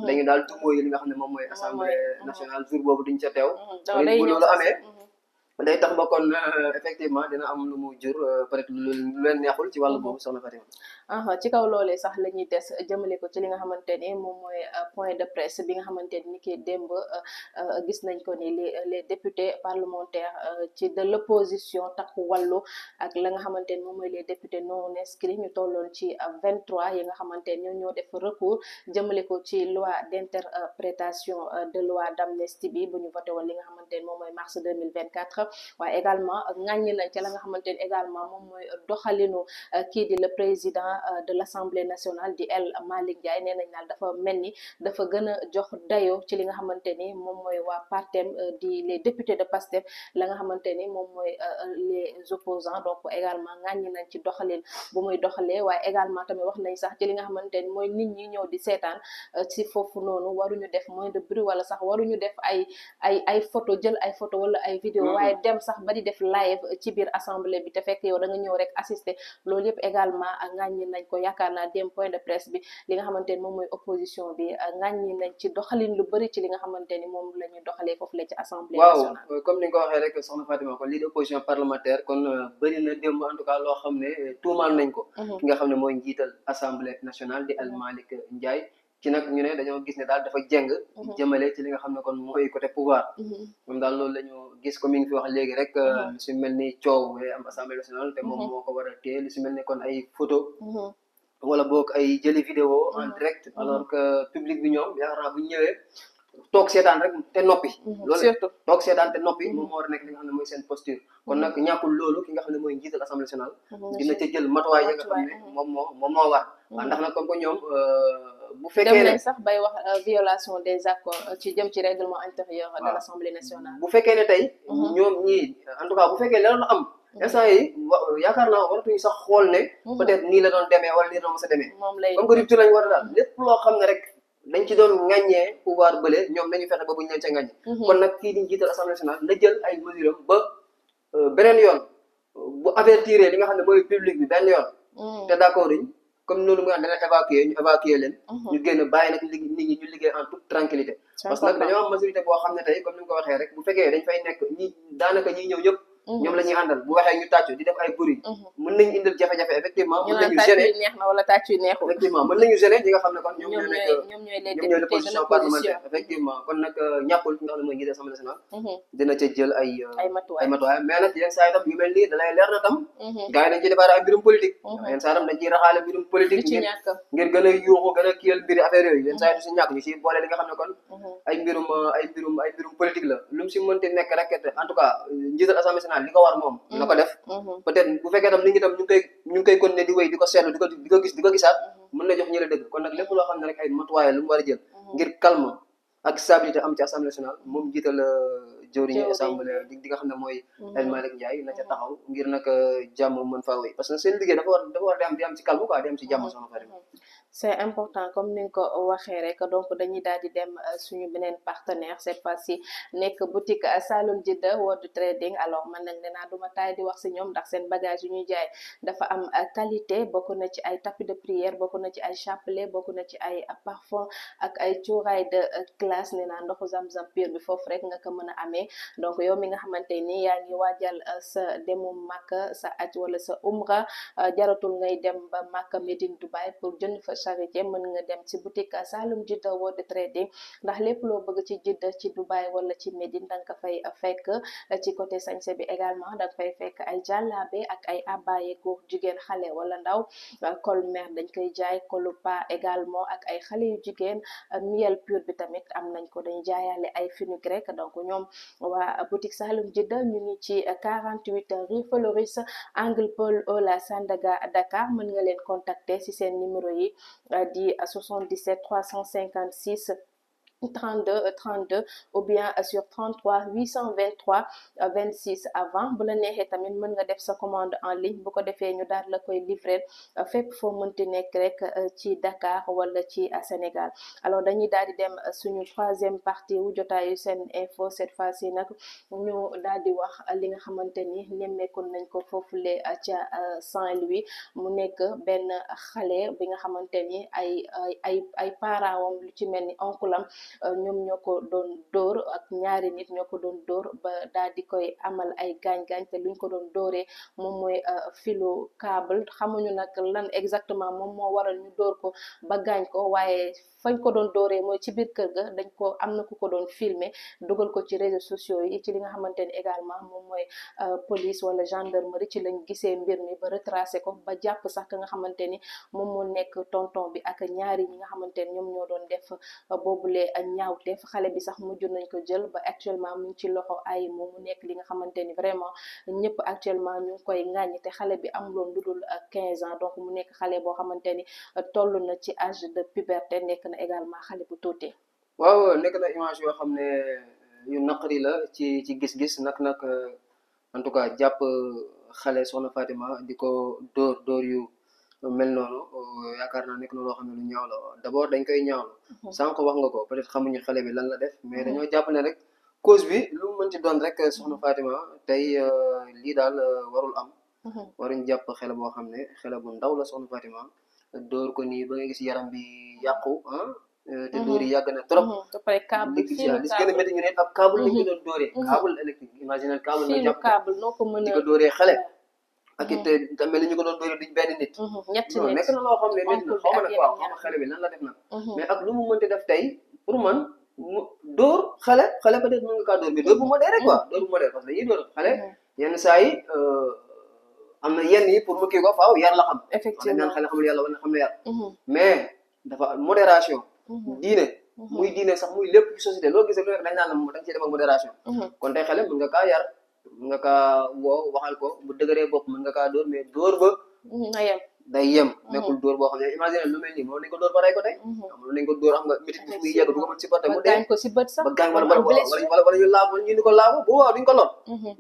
S4: dañu daal dumóoyu li nga xam ne moom mooy assemblée nationale jour boobu duñu ca teew bu loolu amee day tax ba kon effectivement dina am lu mu jur peut-être lu leen neexul ci wàllu boobu soxna Fatima
S3: ci kaw loolee sax la ñuy des jëmale ko ci li nga xamante ni moom mooy point de presse bi nga xamante ni ki démb gis nañ ko ni les députés parlementaires ci de l'opposition takku wàllu ak la nga xamante ni moom mooy les députés non inscrits ñu tolloon ci 23 yi nga xamante ni ñoo def recours jëmale ko ci loi d'interprétation de loi d'amnistie bi bu ñu voté woon li nga xamante ni moom mooy mars 2024 waaye également ŋàññi nañ ci la nga xamante ni également moom mooy doxalinu kii di le président de l'Assemblée nationale di El Malick Ndiaye nee nañ daal dafa mel ni dafa gën a jox dayo ci li nga xamante ni moom mooy waa partem di les députés de PASTEF la nga xamante ni moom mooy les opposants donc également ŋàññi nañ ci doxalin bu muy doxalee waaye également tamit wax nañ sax ci li nga xamante ni mooy nit ñi ñëw di seetaan ci foofu noonu waruñu def moins de bruit wala sax waruñu def ay photo jël ay photo wala ay vidéo waaye dem sax ba di def live ci biir assemblée bi te fekk yow da nga ñëw rek assister loolu yëpp également ŋàññi nañ ko yaakaar naa dem point de presse bi li nga xamante ni moom mooy opposition bi ŋàññi nañ ci doxalin lu bëri ci li nga xamante ni moom la ñu doxalee foofu la ci assemblée nationale
S4: waaw comme ni nga ko waxee rek soxna Fatima kon lii di opposition parlementaire kon bëri na démb en tout cas loo xam ne tuumaal nañ ko ki nga xam ne mooy njiital assemblée nationale di El Malick Ndiaye ci nag ñu ne dañoo gis ne daal dafa jeng jëmale ci li nga xam ne kon mooy côté pouvoir moom daal loolu la ñu gis ko mi ngi fi wax léegi rek lu si mel ni coow am assemblée nationale te moom moo ko war a téye lu si mel ni kon ay photo wala boog ay jëli vidéo en direct alors que public bi ñoom yaakaar naa bu ñu ñëwee toog seetaan rek te noppi loolu surtout toog seetaan te noppi moom moo war a nekk li nga xam ne mooy seen posture kon nag ñàkkul loolu ki nga xam ne mooy njiital assemblée nationale dina ca jël matuwaay ya nga xam ne moom moo war waaw ndax nag comme que ñoom bu fekkee
S3: dem nañ sax bay wax violation des accords ci jëm ci règlement intérieur de l'Assemblée nationale
S4: bu fekkee ne tey ñoom ñii en tout cas bu fekkee loolu am instant yi yaakaar naa waratuñu sax xool ne peut-être nii la doon demee wala nii la doon mos a demee comme que rupture lañ war a daal lépp loo xam ne rek dañ ci doon ŋàññee pouvoir bële ñoom nañu fexe ba buñ leen ca ŋàññe kon nag kii di njiital assemblée nationale na jël ay mesures ba beneen yoon bu avertir li nga xam ne mooy public bi benn yoon te d'accord uñ comme noonu mu dana évacuer leen ñu génn bàyyi nag nit ñi ñu liggéey en toute tranquillité parce que nag dañoo am majorité boo xam ne tey comme ni nga ko waxee rek bu fekkee dañ fay nekk ñi daanaka ñi ñëw ñëpp ñoom la ñuy àndal bu waxee ñu tàccu di def ay bruit mën nañu indil jafe-jafe effectivement mën nañu gêner
S3: neex na wala tàccu neexul
S4: effectivement mën nañu gêner ñi nga xam ne kon ñoom
S3: ñooy
S4: les positions parlementaires effectivement kon nag ñàkkul ki nga xam ne mooy njiitu assemblée nationale dina ca jël ay matuwaay mais nag yenn saa yi tam yu mel nii da lay leer na tam gars yi dañ ciy déparé ay mbirum politique yenn saa yi tam dañ ciy raxaale mbirum politique ngir gën a yuuxu gën a kiyal mbiri affaire yooyu yenn saa yi du si ñàkk ñu si boole li nga xam ne kon ay mbirum politique la lu mu si mënti nekk rek en tout cas njiital assemblée nationale li ko war moom na ko def peut-être bu fekkee tam nit ñi tam ñu ngi koy continuer di wéy di ko seetlu di ko gisaat mën na jox ñi la dëgg kon nag lépp loo xam ne rek ay matuwaay lu mu war a jël ngir calme ak stabilité am ci assemblée nationale moom jiital jëwriñu assemblée di nga xam ne mooy El Malick Ndiaye na ca taxaw ngir nag jàmm mën faa wéy parce que seen liggéey dafa war di am ci calme quoi di am ci jàmm soxna Fatima.
S3: c'est important comme ni nga ko waxee rek donc dañuy daal di dem suñu beneen partenaire cette fois-ci nekk boutique Saloum Jidda World Trading alors man nag nee naa duma taay di wax si ñoom ndax seen bagage yu ñuy jaay dafa am qualité bokk na ci ay tapis de prière bokk na ci ay chapelet bokk na ci ay parfum ak ay cuuraay de glace nee naa ndoxu Zamzam pur bi foofu rek nga ko mën a amee donc yow mi nga xamante ni yaa ngi waajal sa demu Makka sa aj wala sa umra jaratul ngay dem ba Makka Medine Dubai pour jënd fa charité mën nga dem ci boutique Saloum Jidda World Trading ndax lépp loo bëgg ci Jidda ci Dubai wala ci Medine danga ko fay fekk ci côté sañse bi également danga fay fekk ay jàllaabe ak ay abbaye góor jigéen xale wala ndaw col mère dañ koy jaay colu pa également ak ay xale yu jigéen miel pur bi tamit am nañ ko dañ jaayaale ay fenugrec donc ñoom waa boutique Saloum Jidda ñu ngi ci 48 rue Floris angle Paul Ola Sandaga Dakar mën nga leen contacter ci seen numéro yi di 77 356 32 32 ou bien sur 33 823 26 avant bu la neexee tamit mën nga def sa commande en ligne bu ko defee ñu daal la koy livrer fépp foo mënti nekk rek ci Dakar wala ci Sénégal alors dañuy daal di dem suñu troisième partie wu jotaayu seen info cette fois-ci nag ñu daal di wax li nga xamante ni nemmeekoon nañ ko foofule ca Saint-Louis mu nekk benn xale bi nga xamante ni ay parents am lu ci mel ni oncle am ñoom ñoo ko doon dóor ak ñaari nit ñoo ko doon dóor ba daal di koy amal ay gaañ-gaañ te luñ ko doon dóoree moom mooy filu câble xamuñu nag lan exactement moom moo waral ñu dóor ko ba gaañ ko waaye fañ ko doon dóoree mooy ci biir kër ga dañ ko am na ku ko doon filmer dugal ko ci réseaux sociaux yi ci li nga xamante ni également moom mooy police wala gendarmerie ci lañ gisee mbir mi ba retracé ko ba jàpp sax ka nga xamante ni moom moo nekk tonton bi ak ñaari ñi nga xamante ni ñoom ñoo doon def boobule ñaawteef xale bi sax mujj nañ ko jël ba actuellement mu ngi ci loxo ay moom mu nekk li nga xamante ni vraiment ñëpp actuellement ñu ngi koy ŋàññi te xale bi am loon lu dul 15 ans donc mu nekk xale boo xamante ni toll na ci âge de puberté nekk na également xale bu tuuti.
S4: waaw nekk na image yoo xam ne yu naqari la ci gis-gis nag en tout cas jàpp xale soxna Fatima di ko dóor yu mel noonu yaakaar naa nekk na loo xam ne lu ñaaw la d'abord dañ koy ñaawlu sànq wax nga ko peut-être xamuñu xale bi lan la def mais dañoo jàpp ne rek cause bi lu mu mën ci doon rek soxna Fatima tey lii daal warul am waruñ jàpp xale boo xam ne xale bu ndaw la soxna Fatima dóor ko nii ba nga gis yaram bi yàqu te dóor yi yàgg na trop li gën a métti ñu ne ab câble lañ ko doon dóoree câble électrique imagine câble nga jàpp di ko dóoree xale ak it mel ni ñu ko doon dóoree duñ benn nit
S3: ñetti nit
S4: nekk na loo xam ne métti na xaw ma nag waaw xaw ma xale bi lan la def nag mais ak lu mu mënti def tey pour man mu dóor xale peut-être mën nga kaa dóor mais dóor bu modéré quoi dóor bu modéré parce que dañuy dóor xale yenn saa yi am na yenn yi pour mu kii ko faaw yar la xam effectivement naan xale xamul yàlla wala xam ne yar mais dafa modération diine muy diine sax muy lépp ci société loo gisee lu nekk dañ naan la dañ ciy dem ak modération kon tey xale mën nga kaa yar mën nga kaa woo waxal ko bu dëgëree bopp mën nga kaa dóor mais dóor ba day yem nekkul dóor boo xam ne imagine lu mel nii moom nañ ko dóor ba rey ko tey am nañ ko dóor xam nga métit bi muy yegg du ko mën supporté mu dee ba gaañ wala ñu laabu ñu ni ko laabu bu waaw duñ ko lor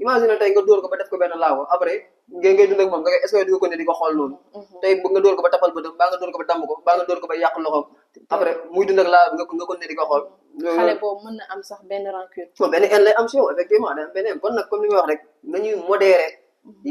S4: imagine tey nga dóor ko ba def ko benn laabu après ngay dund ak moom nga est-ce que di ko ne di ko xool noonu tey bu nga dóor ko ba tapal bëtam baa nga dóor ko ba damm ko baa nga dóor ko ba yàq loxoom après muy dund ak laabu nga ko ne di ko xool
S3: xale boobu mën na am sax benn rancune
S4: benn en lay am si yow effectivement day am benn kon nag comme ni may wax rek nañuy modéré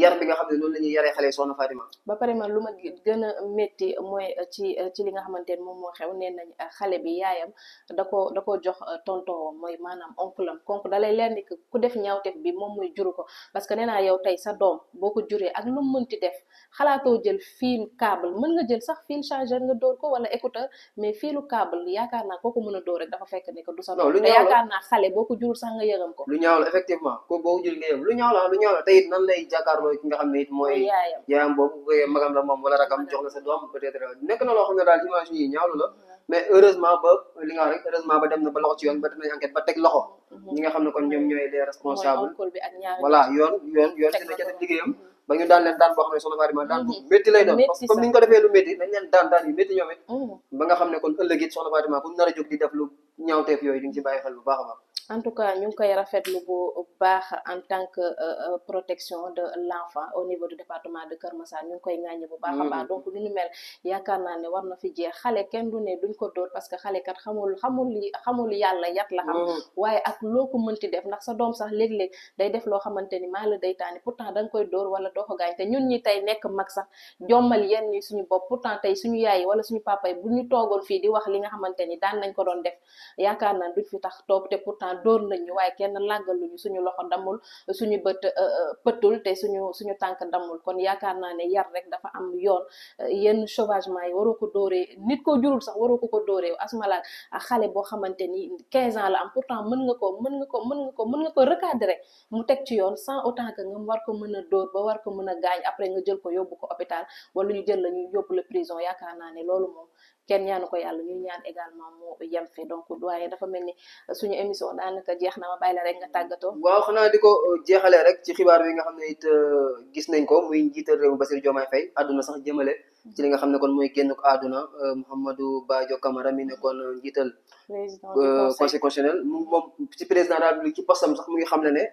S4: yar bi nga xam ne loolu la ñuy yaree xale soxna Fatima
S3: ba pare man lu ma gën a métti mooy ci li nga xamante ne moom moo xew nee nañ xale bi yaayam da ko jox tonton mooy maanaam oncle am konk dalay leer ni ku def ñaawteef bi moom mooy juru ko parce que nee naa yow tey sa doom boo ko juree ak lu mu mënti def xalaatoo jël fil câble mën nga jël sax fil chargeur nga dóor ko wala écouteur mais filu câble yaakaar naa koo ko mën a dóor rek dafa fekk ne que du sa doom te yaakaar naa xale boo ko jurul sax nga yërëm ko
S4: lu ñaaw la effectivement ko boo ko jurul nga yërëm lu ñaaw la te it nan lay jàkkaarloo ki nga xam ne it mooy yaayam boobu bu magam la moom wala rakam jox la sa doom peut-être nekk na loo xam ne daal image yi ñaawlu la mais heureusement ba li nga wax rek heureusement ba dem na ba loxo ci yoon ba def nañ enquête ba teg loxo ñi nga xam ne kon ñoom ñooy les responsables voilà yoon dina ca def liggéeyam ba ñu daan leen daan boo xam ne soxna Fatima daan bu métti lay doon parce que comme ni ñu ko defee lu métti dañ leen daan yu métti ñoom it ba nga xam ne kon ëllëg it soxna Fatima bu nar a jóg di def lu ñaawteef yooyu di nga ci bàyyi xel bu baax a baax.
S3: en tout cas ñu ngi koy rafetlu bu baax en tant que protection de l'enfant au niveau du département de Kër Massar ñu ngi koy ŋàññi bu baax a baax donc lu ñu mel yaakaar naa ne war na fi jeex xale kenn du ne duñ ko dóor parce que xale kat xamul yàlla yat la xam waaye ak loo ko mënti def ndax sa doom sax léeg-léeg day def loo xamante ni maa la day taani pourtant da nga koy dóor wala doo ko gaañ te ñun ñi tey nekk mag sax jommal yenn ñi suñu bopp pourtant tey suñu yaay wala suñu papa yi bu ñu toogoon fii di wax li nga xamante ni daan nañ ko doon def yaakaar naa duñ fi tax toog te pourtant dóor nañ ñu waaye kenn làggaluñu suñu loxo damul suñu bët pëtul te suñu tànk damul kon yaakaar naa ne yar rek dafa am yoon yenn sauvagement yi waroo ko dóoree nit ko jurul sax waroo ko dóoree asmala xale boo xamante ni 15 ans la am pourtant mën nga ko recadrer mu teg ci yoon sans autant que nga war ko mën a dóor ba war ko mën a gaañ après nga jël ko yóbbu ko hôpital wala ñu jël la ñu yóbbu la prison yaakaar naa ne loolu moom kenn ñaanu ko yàlla ñuy ñaan également moo yem fi donc doyen dafa mel ni suñu émission daanaka jeex na ma bàyyi la rek nga tàggatoo.
S4: waaw xanaa di ko jeexalee rek ci xibaar bi nga xam ne it gis nañ ko muy njiital réew Bassirou Diomaye Faye àdduna sax jëmale ci li nga xam ne kon mooy génn ko àdduna Mouhamadou Badio Camara mi nekkoon njiital conseil constitutionnel moom ci président de la République ci postam sax mu ngi xam ne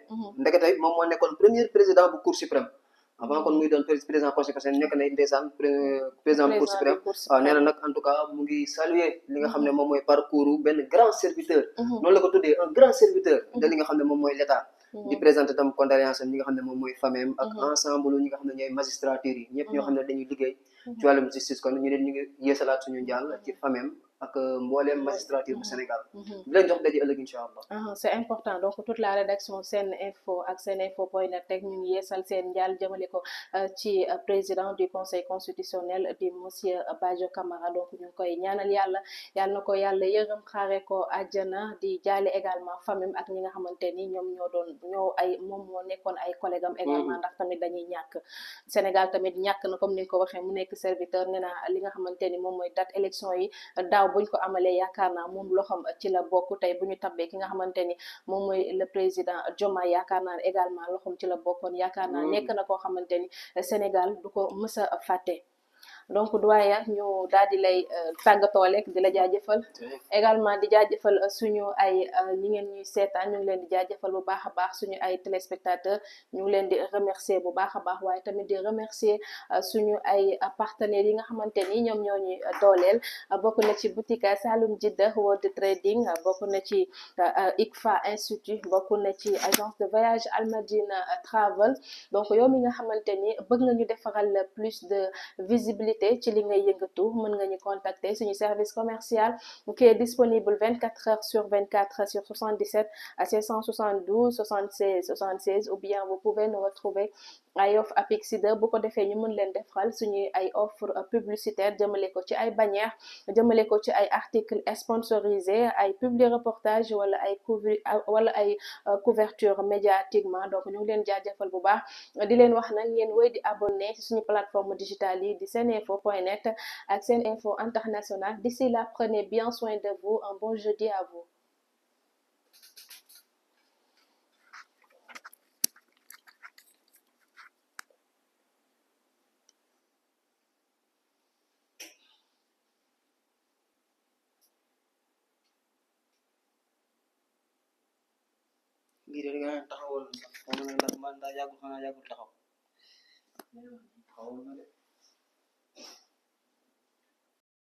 S4: ndekete moom moo nekkoon premier président bu Cour suprême avant kon muy doon président conseil constitutionnel nekk na ndeysaan président Cour suprême waaw nee na nag en tout cas mu ngi saluer li nga xam ne moom mooy parcours benn grand serviteur noonu la ko tuddee un grand serviteur de li nga xam ne moom mooy l'état di présenter tam condoléance ñi nga xam ne moom mooy famem ak ensemble ñi nga xam ne ñooy magistrature yi ñëpp ñoo xam ne dañuy liggéey ci wàllum justice kon ñu ñu ngi yeesalaat suñu njàll ci famem ak mbooleem magistrature bu Sénégal di leen jox daje ëllëg incha allah
S3: c'est important donc toute la rédaction Sen Info ak seneinfo.net teg ñu ngi yeesal seen njaal jëmale ko ci président du conseil constitutionnel di monsieur Badio Camara donc ñu ngi koy ñaanal yàlla na ko yàlla yërëm xaare ko àjjana di jaale également famille ak ñi nga xamante ni ñoom moom moo nekkoon ay collègue am également ndax tamit dañuy ñàkk Sénégal tamit ñàkk na comme ni nga ko waxee mu nekk serviteur nee na li nga xamante ni moom mooy date élection yi daaw buñ ko amalee yaakaar naa moom loxoom ci la bokk tey bu ñu tabbee ki nga xamante ni moom mooy le président Diomaye yaakaar naa également loxoom ci la bokkoon yaakaar naa nekk na koo xamante ni Sénégal du ko mës a fàtte donc doyen ñu daal di lay tàggatoo rek di la jaajëfal également di jaajëfal suñu ay ñi ngeen ñuy seetaan ñu ngi leen di jaajëfal bu baax a baax suñu ay téléspectateurs ñu ngi leen di remercier bu baax a baax waaye tamit di remercier suñu ay partenaires yi nga xamante ni ñoom ñoo ñuy dooleel bokk na ci boutique Saloum Jidda World Trading bokk na ci ICFA Institut bokk na ci agence de voyage Al Madina Travel donc yow mi nga xamante ni bëgg nga ñu defaral plus de visibilité ci li ngay yëngatu mën nga ñu contacter suñu service commercial qui est disponible 24 heures sur 24 sur 77 à 672 76 76 ou bien vous pouvez nous retrouver à Yoff Apixide bu ko defee ñu mën leen defal suñuy ay offre publicitaire jëmale ko ci ay bannière jëmale ko ci ay articles sponsorisés ay publi reportage wala ay couverture médiatiquement donc ñu ngi leen jaajëfal bu baax di leen wax nag ngeen wéy di abonné ci suñu plateforme digitale yi di seneinfo.net ak Sen Info International d'ici là prenez bien soin de vous un bon jeudi à vous.
S4: lii de nga taxawal sax xaw ma nag ndax man daa yàggul xanaa yàggul taxaw na de